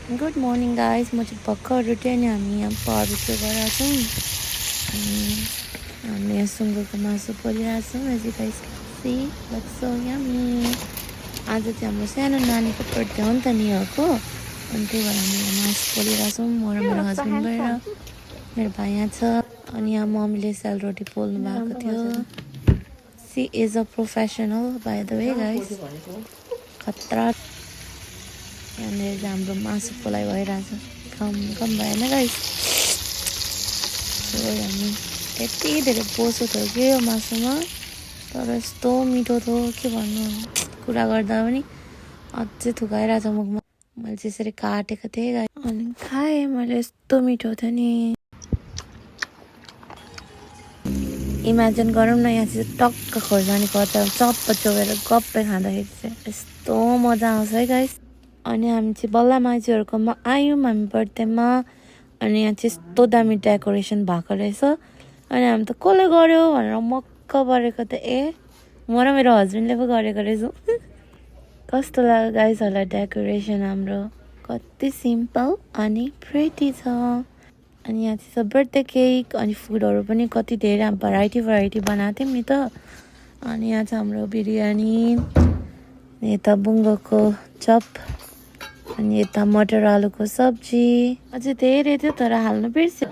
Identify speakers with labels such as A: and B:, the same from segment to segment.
A: Good morning guys, म चाहिँ भर्खर उठेँ अनि हामी यहाँ बारबेक्यू गरेर छौँ अनि हामी यहाँ सुँगुरको मासु पोलिरहेको छौँ as you guys see looks so yummy. आज चाहिँ हाम्रो सानो नानीको बर्थडे हो नि त निहरूको, अनि त्यही भएर हामी यहाँ मासु पोलिरहेको छौँ। म र मेरो हस्बेन्ड गएर मेरो भाइ यहाँ छ अनि यहाँ मम्मीले सेलरोटी पोल्नु भएको थियो। She is a professional by the way guys, खतरा। यहाँनिर चाहिँ हाम्रो मासु पोलाइ भइरहेछ, कम भएन गाइस। हामी यति धेरै पोसो थियो कि यो मासुमा, तर यस्तो मिठो थियो के भन्नु, कुरा गर्दा पनि अझै थुकाइरहेछ मुखमा। मैले चाहिँ यसरी काटेको थिएँ गाइस अनि खाएँ मैले, यस्तो मिठो थियो नि। इमेजिन गरौँ न, यहाँ चाहिँ टक्क खोर्सानी पर्छ, चप्प चोबेर गप्पै खाँदाखेरि चाहिँ यस्तो मजा आउँछ है गाइस। अनि हामी चाहिँ बल्ल माइजूहरूकोमा आयौँ हामी बर्थडेमा, अनि यहाँ चाहिँ यस्तो दामी डेकोरेसन भएको रहेछ। अनि हामी त कसले गर्यो भनेर मक्क परेको त, म र मेरो हस्बेन्डले पो गरेको रहेछौँ। कस्तो लाग्यो गाइस होला डेकोरेसन हाम्रो, कति सिम्पल अनि प्रिटी छ। अनि यहाँ चाहिँ बर्थडे केक अनि फुडहरू पनि कति धेरै भेराइटी बनाएको थियौँ नि त। अनि यहाँ चाहिँ हाम्रो बिरयानी, यता बुङ्गोको चप, अनि यता मटर आलुको सब्जी, अझै धेरै थियो तर हाल्नु बिर्स्यो।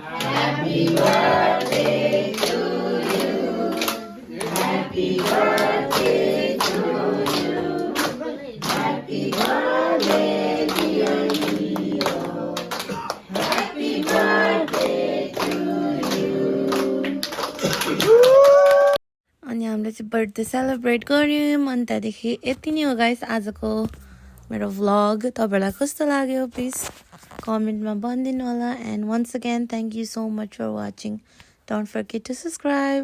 A: अनि हामीले चाहिँ बर्थडे सेलिब्रेट गऱ्यौँ। अनि त्यहाँदेखि यति नै हो गाइस आजको मेरो भ्लग। तपाईँहरूलाई कस्तो लाग्यो प्लिज कमेन्टमा भनिदिनु होला। And once again thank you so much for watching. Don't forget to subscribe.